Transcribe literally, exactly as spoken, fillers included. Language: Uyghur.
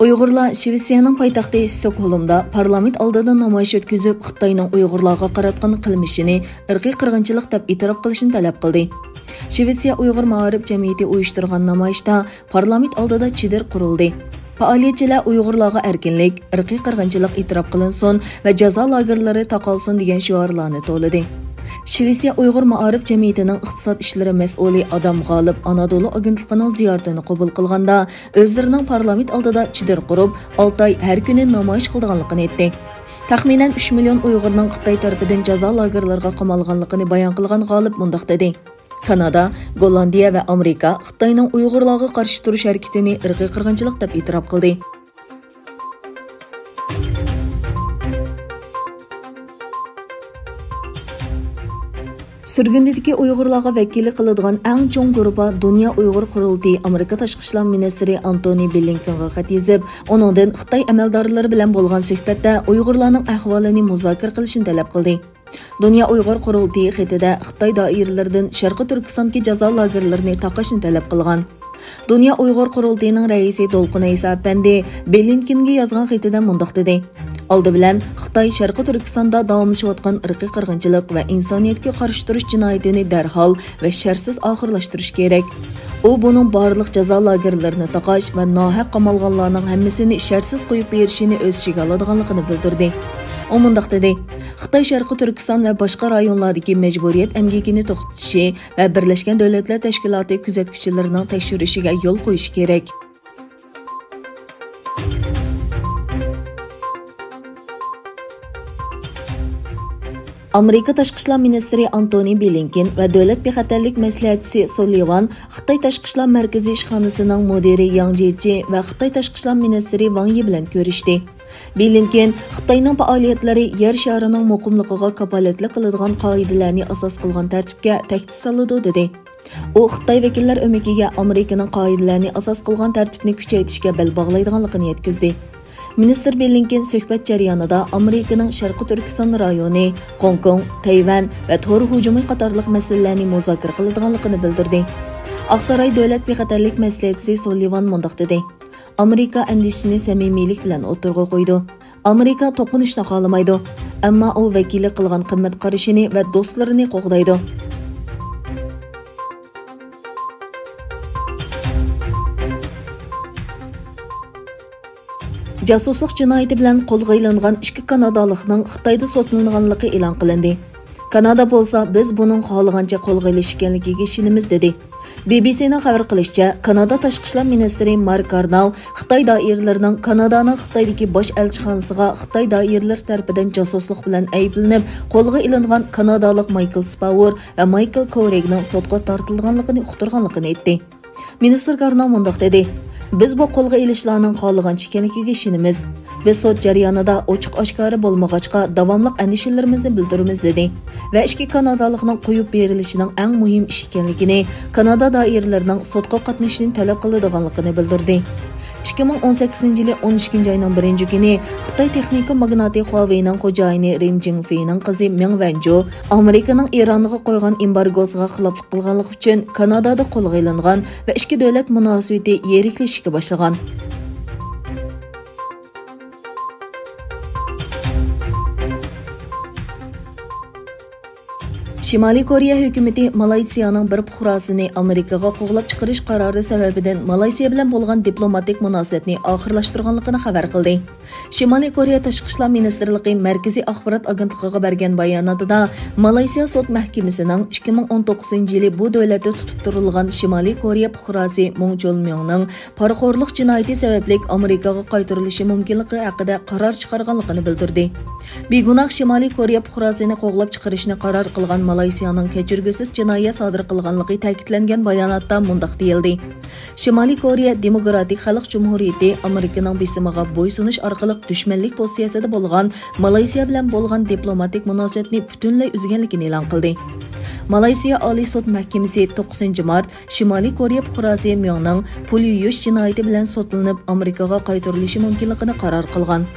ئۇيغۇرلار شىۋېتسىيەنىڭ پايتەختى ستوكھولمدا پارلامېنت ئالدىدا نامايىش ئۆتكۈزۈپ، خىتاينىڭ ئۇيغۇرلارغا قاراتقان قىلمىشىنى ئىرقىي قىرغىنچىلىق دەپ ئېتىراپ قىلىشنى تەلەپ قىلدى. شىۋېتسىيە ئۇيغۇر مائارىپ جەمئىيىتى ئۇيۇشتۇرغان نامايىشتا پارلامېنت ئالدىدا چېدىر قۇرۇلدى. پائالىيەتچىلەر ئۇيغۇرلارغا ئەركىنلىك، ئىرقىي قىرغىنچىلىق ئېتىراپ قىلىنسۇن ۋە جازا لاگېرلىرى تاقالسۇن دېگەن شوئارلارنى توۋلىدى. شىۋېتسىيە ئۇيغۇر مائارىپ جەمئىيىتىنىڭ ئىقتىساد ئىشلىرى مەسئۇلى ئادام غالىپ ئانادولۇ ئاگېنتلىقىنىڭ زىيارىتىنى قوبۇل قىلغاندا، ئۆزلىرىنىڭ پارلامېنت ئالدىدا چېدىر قۇرۇپ، ئالتە ئاي ھەر كۈنى نامايىش قىلىدىغانلىقىنى ئېيتتى. تەخمىنەن ئۈچ مىليون ئۇيغۇرنىڭ خىتاي تەرىپىدىن جازا لاگېرلىرىغا قامالغانلىقىنى بايان قىلغان غالىپ مۇنداق دېدى: كانادا، گوللاندىيە ۋە ئامېرىكا خىتاينىڭ ئۇيغۇرلارغا قارشى تۇرۇش ھەرىكىتىنى ئىرقىي قىرغىنچىلىق دەپ ئېتىراپ قىلدى. سۈرگۈندىكى ئۇيغۇرلارغا ۋەكىللىك قىلىدىغان ئەڭ چوڭ گۇرۇپپا دۇنيا ئۇيغۇر قۇرۇلتىيى ئامېرىكا تاشقى ئىشلار مىنىستىرى ئانتونى بلىنكېنغا خەت يېزىپ، ئۇنىڭدىن خىتاي ئەمەلدارلىرى بىلەن بولغان سۆھبەتتە ئۇيغۇرلارنىڭ ئەھۋالىنى مۇزاكىرە قىلىشنى تەلەپ قىلدى. دۇنيا ئۇيغۇر قۇرۇلتىيى خېتىدە خىتاي دائىرىلىرىدىن شەرقىي تۈركىستاندىكى جازا لاگېرلىرىنى تاقاشنى تەلەپ قىلغان. دۇنيا ئۇيغۇر قۇرۇلتىيىنىڭ رەئىسى دولقۇن ئەيسا ئەپەندى بلىنكېنگە يازغان خېتىدە مۇنداق دېدى: ئالدى بىلەن، خىتاي شەرقىي تۈركىستاندا داۋاملىشىۋاتقان ئىرقىي قىرغىنچىلىق ۋە ئىنسانىيەتكە قارشى تۇرۇش جىنايىتىنى دەرھال ۋە شەرتسىز ئاخىرلاشتۇرۇش كېرەك. ئۇ بۇنىڭ بارلىق جازا لاگېرلىرىنى تاقاش ۋە ناھەق قامالغانلارنىڭ ھەممىسىنى شەرتسىز قويۇپ بېرىشىنى ئۆز ئىچىگە ئالىدىغانلىقىنى بىلدۈردى. ئۇ مۇنداق دېدى: خىتاي شەرقىي تۈركىستان ۋە باشقا رايونلاردىكى مەجبۇرىيەت ئەمگىكىنى توختىتىشى ۋە بىرلەشكەن دۆلەتلەر تەشكىلاتى كۆزەتكۈچىلىرىنىڭ تەكشۈرۈشىگە يول قويۇشى كېرەك. ئامېرىكا تاشقى ئىشلار مىنىستىرى ئانتونى بلىنكېن ۋە دۆلەت بىخەتەرلىك مەسلىھەتچىسى سۇللىۋان، خىتاي تاشقى ئىشلار مەركىزىي ئىشخانىسىنىڭ مۇدىرى ياڭ جيېچى ۋە خىتاي تاشقى ئىشلار مىنىستىرى ۋاڭ يى بىلەن كۆرۈشتى. بلىنكېن خىتاينىڭ پائالىيەتلىرى يەر شارىنىڭ مۇقىملىقىغا كاپالەتلىك قىلىدىغان قائىدىلەرنى ئاساس قىلغان تەرتىپكە تەھدىت سالىدۇ، دېدى. ئۇ خىتاي ۋەكىللەر ئۆمىكىگە ئامېرىكىنىڭ قائىدىلەرنى ئاساس قىلغان تەرتىپنى كۈچەيتىشكە بەل باغلايدىغانلىقىنى يەتكۈزدى. مىنىستىر بلىنكېن سۆھبەت جەريانىدا ئامېرىكىنىڭ شەرقىي تۈركىستان رايونى، خوڭكوڭ، تەيۋەن ۋە تور ھۇجۇمى قاتارلىق مەسىلىلەرنى مۇزاكىرە قىلىدىغانلىقىنى بىلدۈردى. ئاقساراي دۆلەت بىخەتەرلىك مەسلىھەتچىسى سۇللىۋان مۇنداق دېدى: ئامېرىكا ئەندىشىسىنى سەمىمىيلىك بىلەن ئوتتۇرىغا قويىدۇ. ئامېرىكا توقۇنۇشنى خالىمايدۇ، ئەمما ئۇ ۋەكىللىك قىلغان قىممەت قارىشىنى ۋە دوستلىرىنى قوغدايدۇ. جاسۇسلۇق جىنايىتى بىلەن قولغا ئېلىنغان ئىككى كانادالىقنىڭ خىتايدا سوتلىنىدىغانلىقى ئېلان قىلىندى. كانادا بولسا، بىز بۇنىڭ خالىغانچە قولغا ئېلىش ئىكەنلىكىگە ئىشىنىمىز، دېدى. بى بى سىنىڭ خەۋەر قىلىشىچە، كانادا تاشقى ئىشلار مىنىستىرى مارك كارناۋ خىتاي دائىرىلىرىنىڭ كانادانىڭ خىتايدىكى باش ئەلچىخانىسىغا خىتاي دائىرىلىرى تەرىپىدىن جاسۇسلۇق بىلەن ئەيىبلىنىپ، قولغا ئېلىنغان كانادالىق مايكل سپاۋېر ۋە مايكل كورىگنىڭ سوتقا تارتىلىدىغانلىقىنى ئۇقتۇرغانلىقىنى ئېيتتى. مىنىستىر كارناۋ مۇنداق دېدى: بىز بۇ قولغا ئېلىشلارنىڭ خالىغانچە ئىكەنلىكىگە ئىشىنىمىز. بىز سوت جەريانىدا ئوچۇق ئاشكارا بولمىغاچقا، داۋاملىق ئەندىشىلىرىمىزنى بىلدۈرىمىز، دېدى ۋە ئىككى كانادالىقنىڭ قويۇپ بېرىلىشىنىڭ ئەڭ مۇھىم ئىش ئىكەنلىكىنى، كانادا دائىرىلىرىنىڭ سوتقا قاتنىشىشىنى تەلەپ قىلىدىغانلىقىنى بىلدۈردى. ئىككى مىڭ ئون سەككىزىنچى يىلى ئون ئىككىنچى ئاينىڭ بىرىنچى كۈنى خىتاي تېخنىكا ماگناتى خۇاۋېينىڭ خوجايىنى رېن جىڭفېينىڭ قىزى مېڭ ۋەنجۇ ئامېرىكىنىڭ ئىرانغا قويغان ئېمبارگوسىغا خىلاپلىق قىلغانلىقى ئۈچۈن كانادادا قولغا ئېلىنغان ۋە ئىككى دۆلەت مۇناسىۋىتى يىرىكلىشىشكە باشلىغان. شىمالىي كورېيە ھۆكۈمىتى مالايسىيانىڭ بىر پۇقراسىنى ئامېرىكىغا قوغلاپ چىقىرىش قارارى سەۋەبىدىن مالايسىيا بىلەن بولغان دىپلوماتىك مۇناسىۋەتنى ئاخىرلاشتۇرغانلىقىنى خەۋەر قىلدى. شىمالىي كورېيە تاشقى ئىشلار مىنىستىرلىقى مەركىزىي ئاخبارات ئاگېنتلىقىغا بەرگەن باياناتىدا، مالايسىيا سوت مەھكىمىسىنىڭ ئىككى مىڭ ئون توققۇزىنچى يىلى بۇ دۆلەتتە تۇتۇپ تۇرۇلغان شىمالىي كورېيە پۇقراسى مۇڭ چول ميۇڭنىڭ پارىخورلۇق جىنايىتى سەۋەبلىك ئامېرىكىغا قايتۇرۇلۇشى مۇمكىنلىقى ھەققىدە قارار چىقارغانلىقىنى بىلدۈردى. بىگۇناھ شىمالىي كورېيە پۇقراسىنى قوغلاپ چىقىرىشنى قارار قىلغان مالايسىيانىڭ كەچۈرگۈسىز جىنايەت سادىر قىلغانلىقى تەكىتلەنگەن باياناتتا مۇنداق دېيىلدى: شىمالىي كورېيە دېموكراتىك خەلق جۇمھۇرىيىتى ئامېرىكىنىڭ بېسىمىغا بويسۇنۇش ئارقىلىق دۈشمەنلىك پوزىتسىيەسىدە بولغان مالايسىيا بىلەن بولغان دىپلوماتىك مۇناسىۋەتنى پۈتۈنلەي ئۈزگەنلىكىنى ئېلان قىلدى. مالايسىيا ئالىي سوت مەھكىمىسى توققۇزىنچى مارت شىمالىي كورېيە پۇقراسى ميۇڭنىڭ پۇل يۇيۇش جىنايىتى بىلەن سوتلىنىپ، ئامېرىكىغا قايتۇرۇلۇشى مۇمكىنلىقىنى قارار قىلغان.